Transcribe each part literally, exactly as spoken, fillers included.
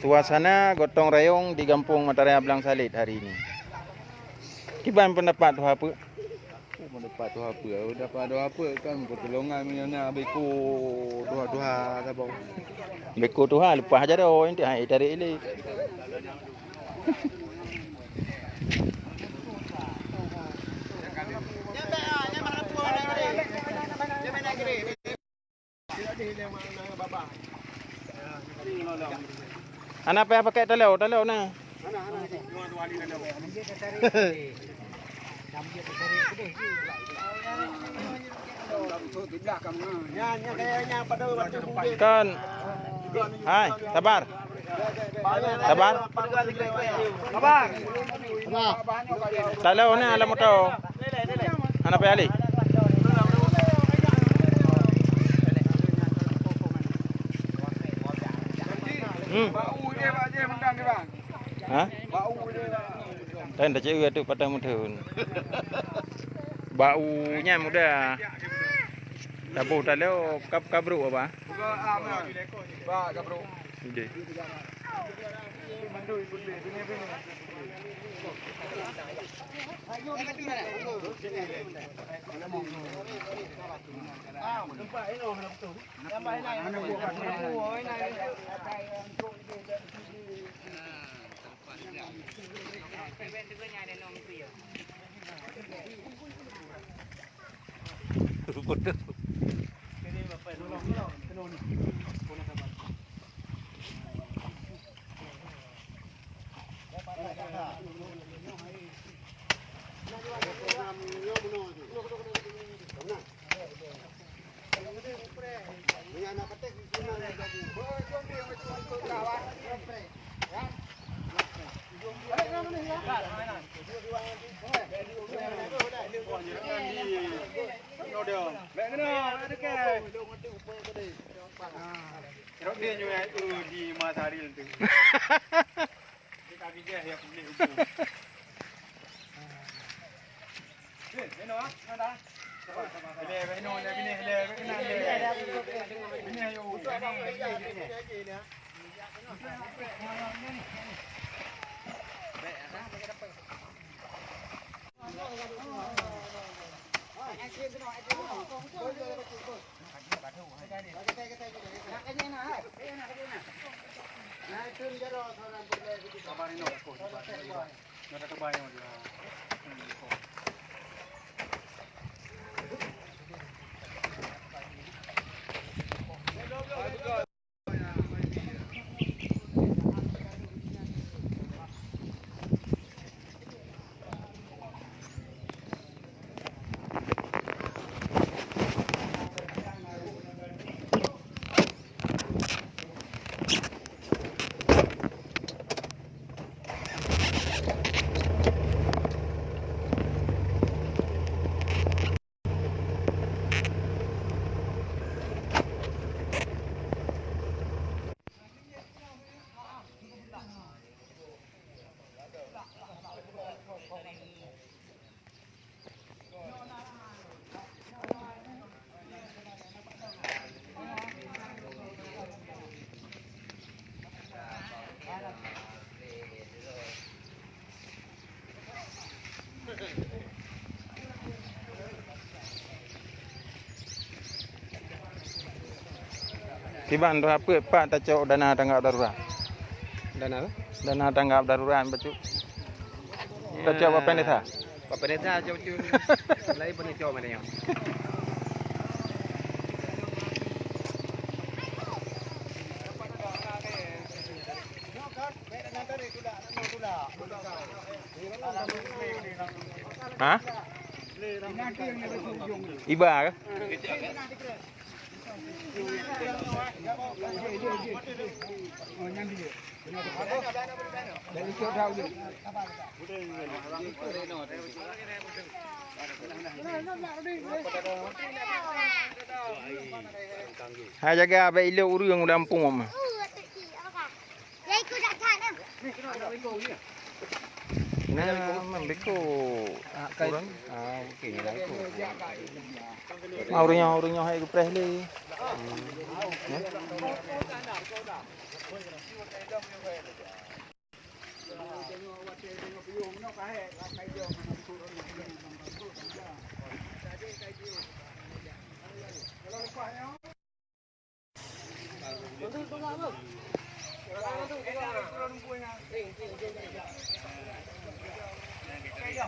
Suasana gotong royong di Gampông Mataraya Blang Salét hari ini. Kiban pendapat tuha peuet? Pendapat tuha peuet, pendapat tuha peuet kan pertolongan meunyoe na beko tuha-tuha saboh. Beko tuha leupah jaroe, enti hai tarék ilée. Hana payah pakai taloe, taloe na. Kan. Hai, sabar. Sabar. Taloe na lam moto. Hana payah lé. Hmm. Ha? Tan taceu ateueh patah meutheun. Bau nyan mudah. Taboh taloe kab-, kabrok apa? Ba kabrok. Deh. Kiban tuha peuet pat tacok dana tanggap darurat? Dana apa? Dana tanggap darurat bacut. Tacok bak pendeta? Bak pendeta cok bacut. Lain pun cok mana nyoe. Ha? Iba ke? Hai jaga abang ilok ureueng u lampung mah. Nah, membiko. Ah, kai- Kurang. Ah, oke, ni lah itu. Mau urang nyoe, urang nyoe hai geupreh lé. Hmm. Ya.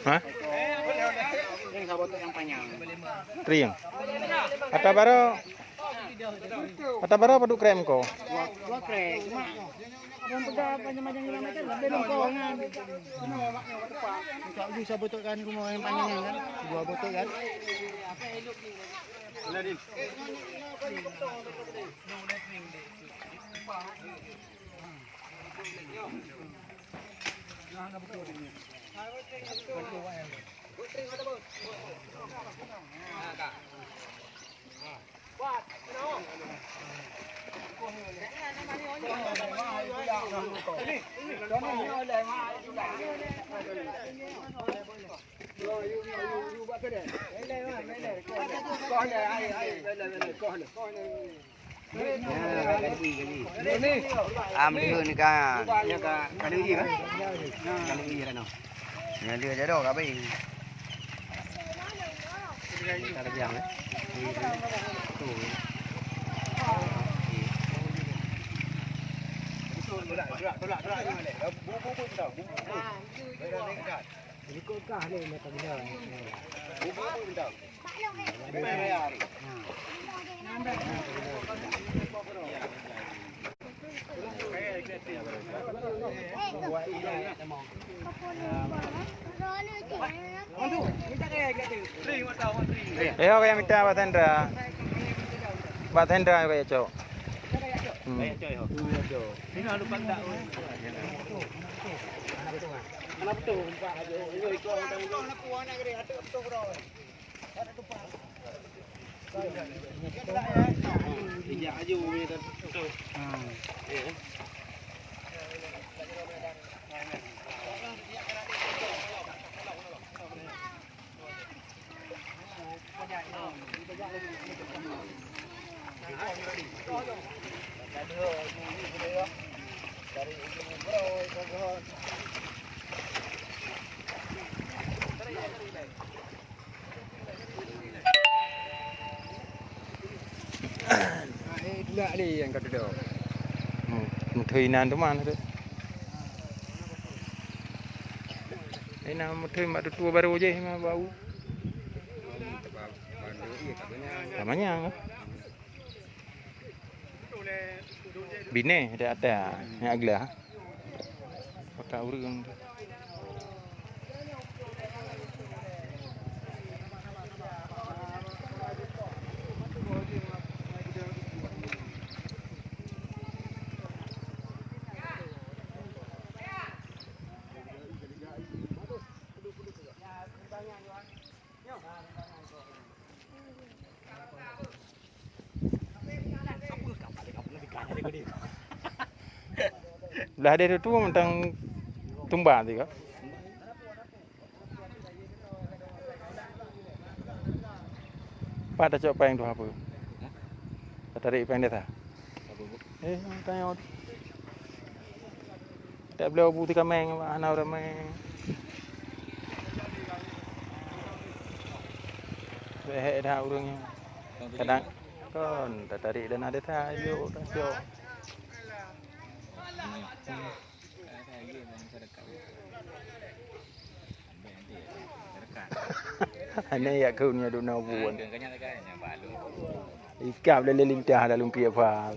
Hah? Yang sabotok yang panjang. Triang. Ata baro, ata baro padum krem ko. Dua, dua krem, cuma yang sudah panjang-panjang lima meter, lebih lengkong kan. Untuk uji sabotok kan, rumah yang panjang kan, dua botok kan. Am lheueh ni kan. Ka lheueh jih, kan? Ka lheueh jih dah noh. Nyan lheueh jaroe ka abéh. Ka lheueh jih, eh. Tu. Tolak, tolak, tolak, tolak. Bu, bu, bu, bu, bu. Ikut kah ni, nak kena. Bu, bu, bu, bu. Eh, awak yang minta Abah Sandra. Abah Sandra yang cok. Hmm. Tulak ni yang kata dia. Hmm, meuthoi inan tu mana tu? Inan meuthoi mak tutu baru je mah bau. Namanya. Binéh dak ada, nyak glah. Pakat ureueng tu. Blah deh tu mantong tumba tu ka. Pat tacok péng tu apa? Tatarik péng desa. Eh, tanya. Tak boleh bu tiga meng, hana ramai. Lehek dah urangnya. Kadang kon tatarik dana desa, yuk, tak siok. Aneh ya kau ni ada nak buat. Ikab lé lintah dalam piep pha.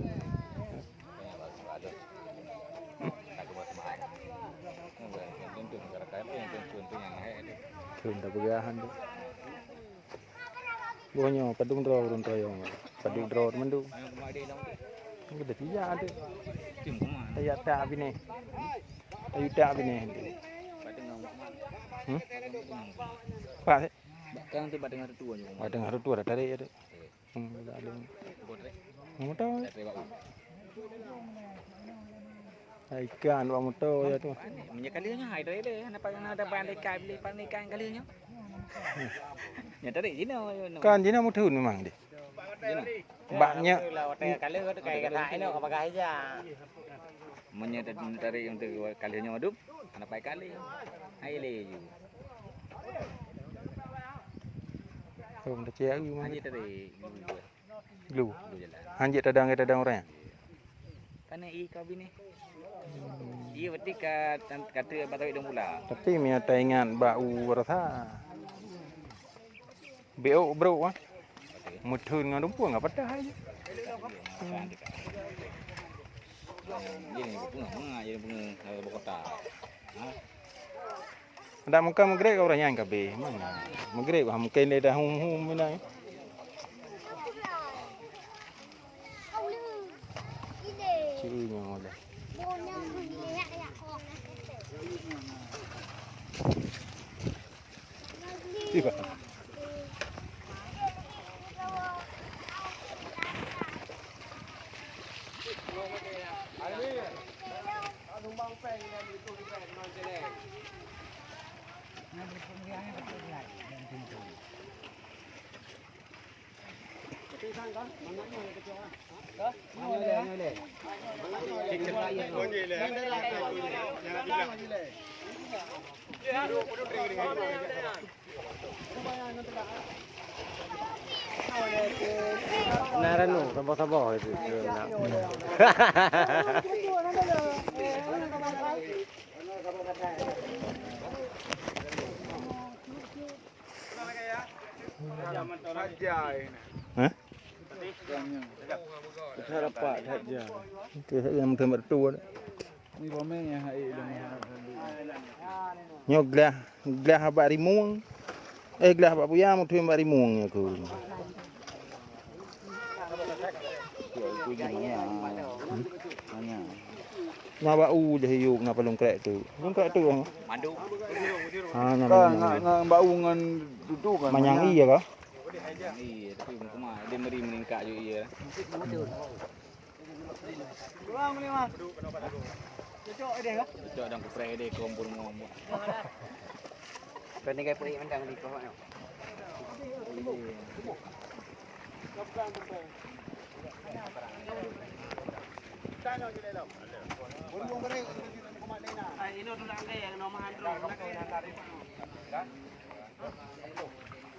Kheun tapeugah han tu. Boh nyoe padub droe ureueng troyong. Padub droe mandum. Geude tijak tu. Ayak tak binéh. Ayu tak binéh tu. Hmm? Pak. Kan tu bak tengah tu aja. Bak tengah tu ada tarik ada. Hmm, dah ada. Motor. Hai ikan bak motor ya tu. Meunyoe kali nyoe hai deh deh, napa kena ada ban dekat beli pan ikan kali nyoe. Nya tadi jino. Kan jino muthun memang deh. Bak nya. Lah hotel kali tu kai kata ino ka bagah aja. Meunyoe tadi untuk kali nyoe dup, anak pai kali. Hai le ju. Hom tacek lagi mah. Hanya tadi. Lu. Lu jalan. Hanjeuet tadang ke tadang orang. Kana i kau bini. Iya berarti ka kata batawik dong pula. Tapi mia taingat bak u rasa. Beok bro ah. Muthun ngon rumpun enggak patah aja. Ini bunga, bunga, jadi bunga, bunga kota. Ha? Dak muka Maghrib keu ureueng nyan kabeh. Mana? Maghrib ha mungken dia dah hum-hum minang. Ciri nyoe dah. Tiba. Na ranuh, saboh-saboh itu, itu nak. Hah? That rapat, that jam. Itu yang mungkin betul. Ni pamér nyang hai deungon. Nyoe glah, glah bak rimueng. Eh, glah bak buya, muthun bak rimueng nyoe ku. Na bak u lheuh yuk na palong krek tu. Palong krek tu. Mandum. Ha, na. Kan, na, na bak u ngon tutu kan. Manyang iya kah? Iya, tapi mukma dia meri meningkat juga iya. Cocok dan kupreh dia kumpul ngomong. Kau ni kai pui mentang di kau.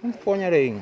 Empo nyaring.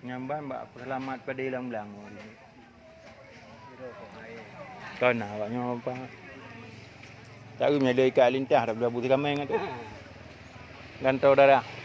Nyamban bak peuseulamat padé lam blang. Kon na awak nyoe apa? Tahu meulée ikat lintah dak dua buah kameng tu. Gantoe darah.